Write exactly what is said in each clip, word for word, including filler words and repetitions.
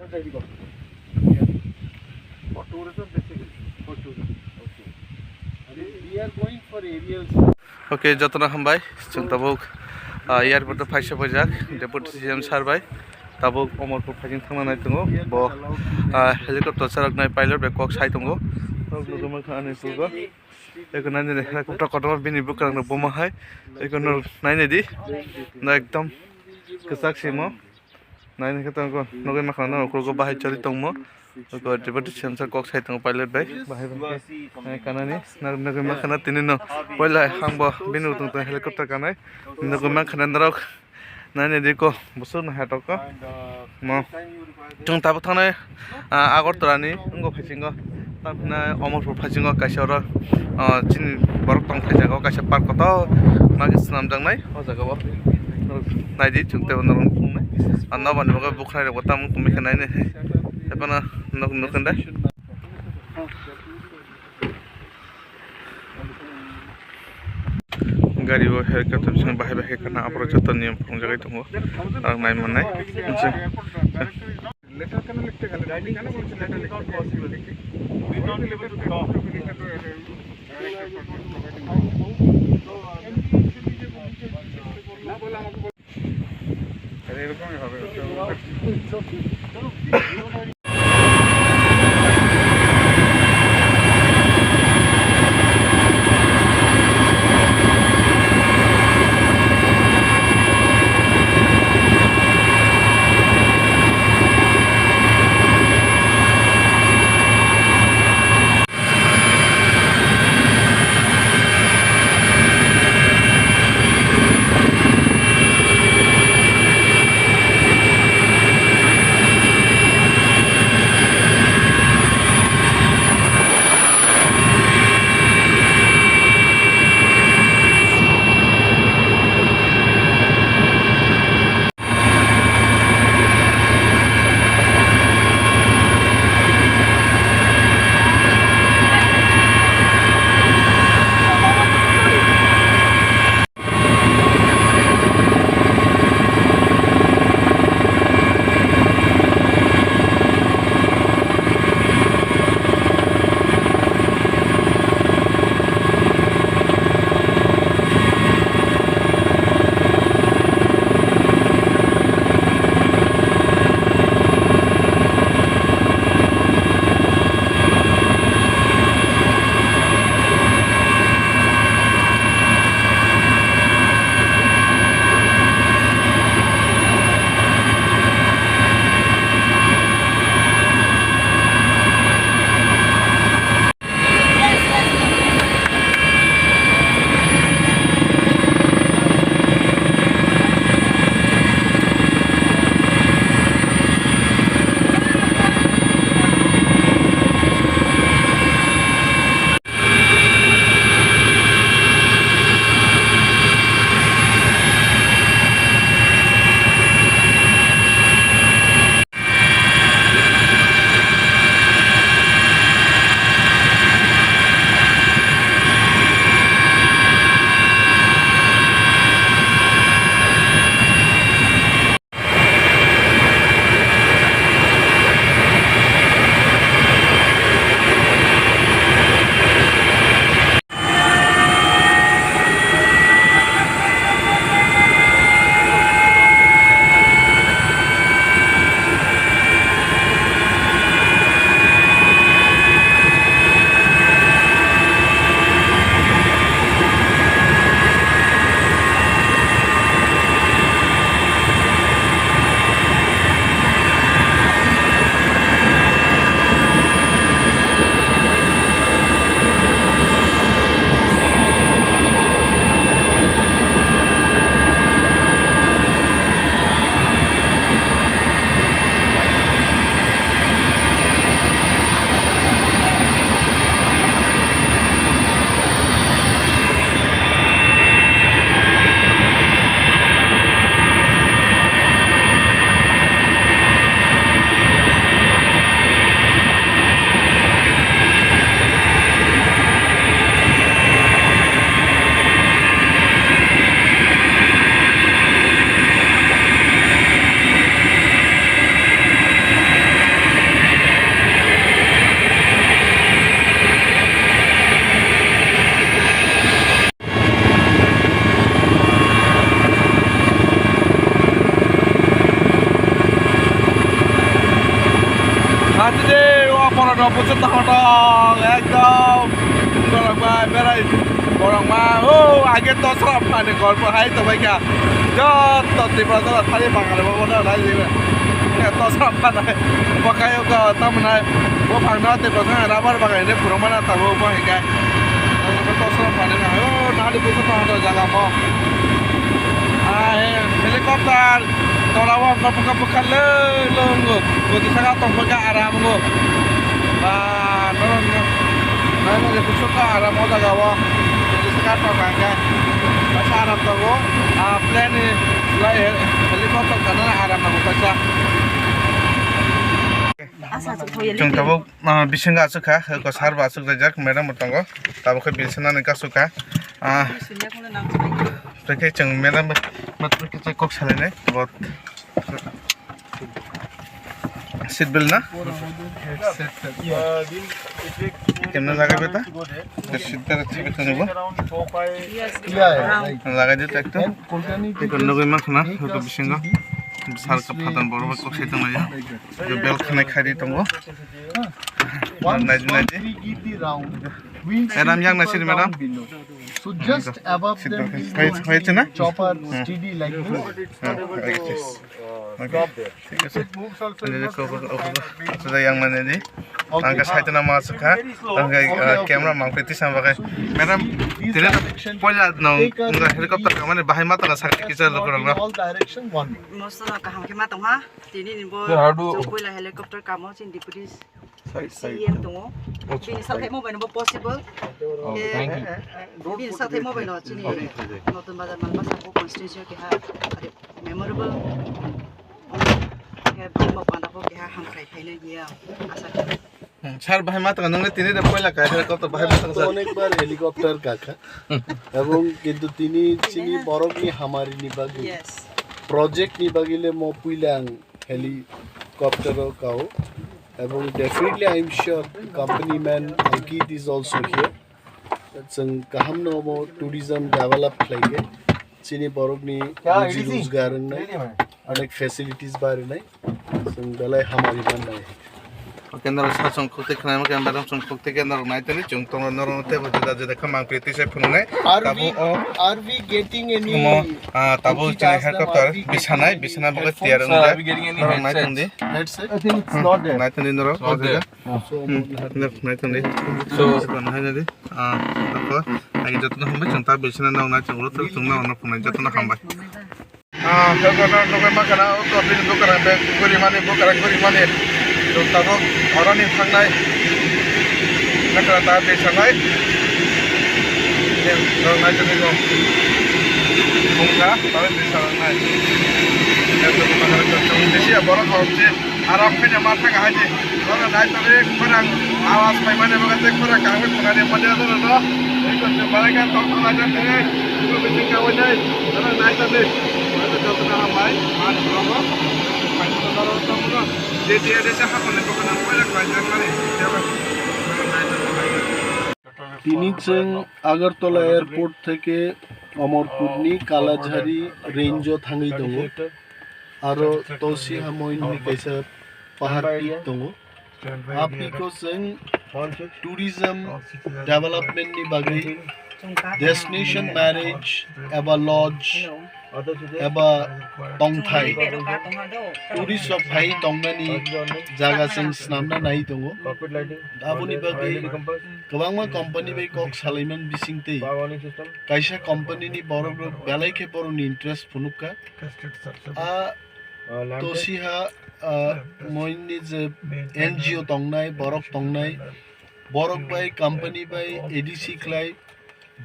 For tourism, basically, for tourism. Okay. And we are going for aerial. Okay, jotono hambai. Chwng tabuk, ah, airport o phaisa paijak, Deputy C M sir bai. Tabuk Omorpur phaising thangna nai tongo. Bo, ah, helicopter charoknai pilot bai kok sai tongo. Tabuk nugwi mankha ani pugo. Eko nai nai helicopter kotorma bini bwkrang rok boma hai. Eko no nai nai di. No ekdom kwchak simo. Nai nai khe tongo, nugwi mankha na uklogo bahai choli tongmo. Eko Deputy C M sir kok sai tongo pilot bai. Bahai bai khe, eh, kanani. Nugwi mankha na tini no. Poila hangbo bini utung tong helicopter kanai. Nugwi mankha na norok. Nai nai di ko, busuk no hatok ko. Mo. Chwng tabuk thangnai, ah, Agartala ni wngkha phaisingo. Tamhinai Omorpur phaisingo kaisa oro, ah, chini borok tong phai jaga o kaisa park kotor ma khe swnamjaknai o jaga o. Nai di chwng teibo norok nuknai. Ah, nokbar ni bagwi bwkhwnai rokbo tamo tongwi khe nai nai. Tei phano nok nuknai. Gari o helicopter bising bahai bahai khana aborok joto niyom phunukjagwi tongo. Ang nai mannai. Borok ma, o, age tosra phani golpo hai to bai kha. Jotto Tripura jora thani Bangali bo bono nai jibe. Tosra phanai. Bo kayo ko tamnai. Bo phangno Tripura thang rubber bagan ni phuru mana tabo bo hai kha. Tosra phani na, o, nali buso to jaga mo. Ah, he, helicopter. Tola o bwkha bwkha le longo. Goti saka tong bwkha aram go. Ba, no, no, no. Nai nai kuchuk ka aram o jaga o. Goti saka tong bwkha. Basa aram tongo. Ah, plane ni lai helicopter kana aram tongo basa. Asa chukhoye. Chwng tabuk, ah, bisingo aswk kha, ko sar bo aswk laijak, madam bo tongo. Tabuk khe bisinani kasuk kha. Ah, Sunya khuna nang chwng. Tei khe chwng madam bai, madam bai kisa kok salainai, bo seat belt na? Kemna lagai beta? Seat belt thik thani bo? Yes. Lagai di ekta. Ekta nugui ma khna, hoito bisingo. Sar ka phatar borok bai kok sai tonglaio. Belt khanai khaidi tongo. Naidi, naidi. Madam, yang nasi di, madam? So just above them, Hai, hai, china? Chopper Hmm. steady like this. Hmm, like this. Okay. Thik ase. Ani ko, ko, ko, ko. Sudah yang mana di? Ang ka side na masuk ha. Ang ka, uh, camera mang peti sama kai. Madam, tidak poila nong, enggak helicopter ka mana bahai mata ka sakit kisah lo kurang lah. All direction one. Mosala kaham ke matong ha. Tini ni bo How do- chong poila helicopter kamo chin deputy Side, side. C E M tongo. Bini sathai mo bai no bo possible. Oh, Ke thank you. Bini sathai mo bai no chini Okay, thank you. Notun Bazar Malbasa bo constituency ke ha memorable. Ke bini mo panda bo ke ha hamkrai phaina giya asa khe. Hmm, sir, bahai mata nang tini de poila ka helicopter bahai mata sir. অনেকবার হেলিকপ্টার কাকা এবং কিন্তু তিনি চিনি বরক নি হামারি নি বাগি Yes. প্রজেক্ট নি বাগিলে মো পুইলাং হেলিকপ্টারও কাও এবং definitely I am sure company man Ankit is also here. Chwng kaham no mo tourism develop khlai khe chini borok ni ruji rojgar wngnai, onek facilities barinai, chwng belai hamari mannai. Kendra sa chwng khukti khnai ma kendra chwng khukti kendra nai tani chwng tongo norok tebo juda juda khamang practice phunuknai. Are we, are we getting any Omo, ah, tabuk chini helicopter bisanai, bisana bagwi tiyar wngjak. Norok nai tongdi. Headset? I think it's not there. Nai tongdi norok. Not there. Hmm, norok nai tongdi. So, nai tongdi. Ah, nokho, agi jotono hambai chwng ta bisana norok nai tongdi, chwng norok phunuknai jotono hambai. Ah, helicopter nugwi mankha na, o to bini bukarang bag guri mani, bukarang guri mani. Chwng tabuk oroni thangnai. Nakra ta tei sanai. Nai tongwi go. Bungkha, tawi tei sanai. Helicopter nugwi mankha na, chwng bisi ya borok khorokse. Aram khe ma thang hai de. Oro nai tongwi khorang awas pai mani bagwi tei khorang kangwi khorang ni mani oro no. Tei kosong barai kha tong tong laijak tini. Iko bising kawai nai. Oro nai tongwi. Oro jotono hambai. Ani tongo. Pai tongwi oro tongwi no. Je je de sa hakon ni kokona poila khlaijak mani. Oro nai tongwi. Tini chwng Agartala Airport theke Amarpurni Kalajhari range o thangwi tongo. Aro Tosi Hamoini kaisa pahar peak tongo. A peak o chwng tourism development ni bagwi destination marriage eba lodge eba tongthai tourist rok phai tongnani jaga chwng swnamna nai tongo. Aboni bagwi kwbangma company bai kok salaimani bisingtwi kaisa company ni borok rok belai khe borokni interest phunukha. A Tosiha, ah, moini je N G O tongnai, borok tongnai, borok bai company bai A D C khlai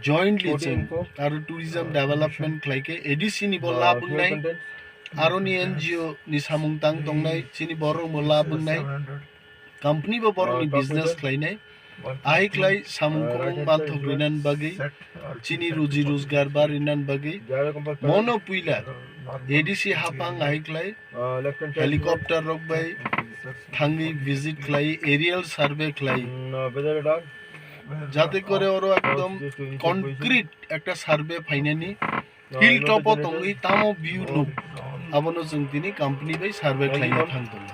jointly chwng aro tourism development khlai khe A D C ni bo lab wngnai, aroni N G O ni samung tang tongnai chini borok bo lab wngnai. Company bo borokni business khlainai. Ahai khlai samung kubung manthok rinani bagwi chini ruji rojgar ba rinani bagwi mono puila A D C haphang ahai khlai helicopter rok bai thangwi visit khlai aerial survey khlai jate kore oro ekdom concrete ekta survey phainani. Hilltop o tongwi tamo view nuk, abono chwng tini company bai survey khlaina thang tongo.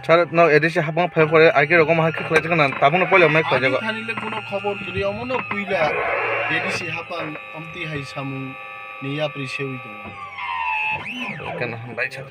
Sir, no A D C hapang phai pore, I K rok omo hai khe khlai jago na, tabuk no poila mai khlai jago. Ani thani le kuno khobor kwrwi, omo no puila A D C hapang amtwi hai samung ni yapri sewi tongo. Khe no hambai sir.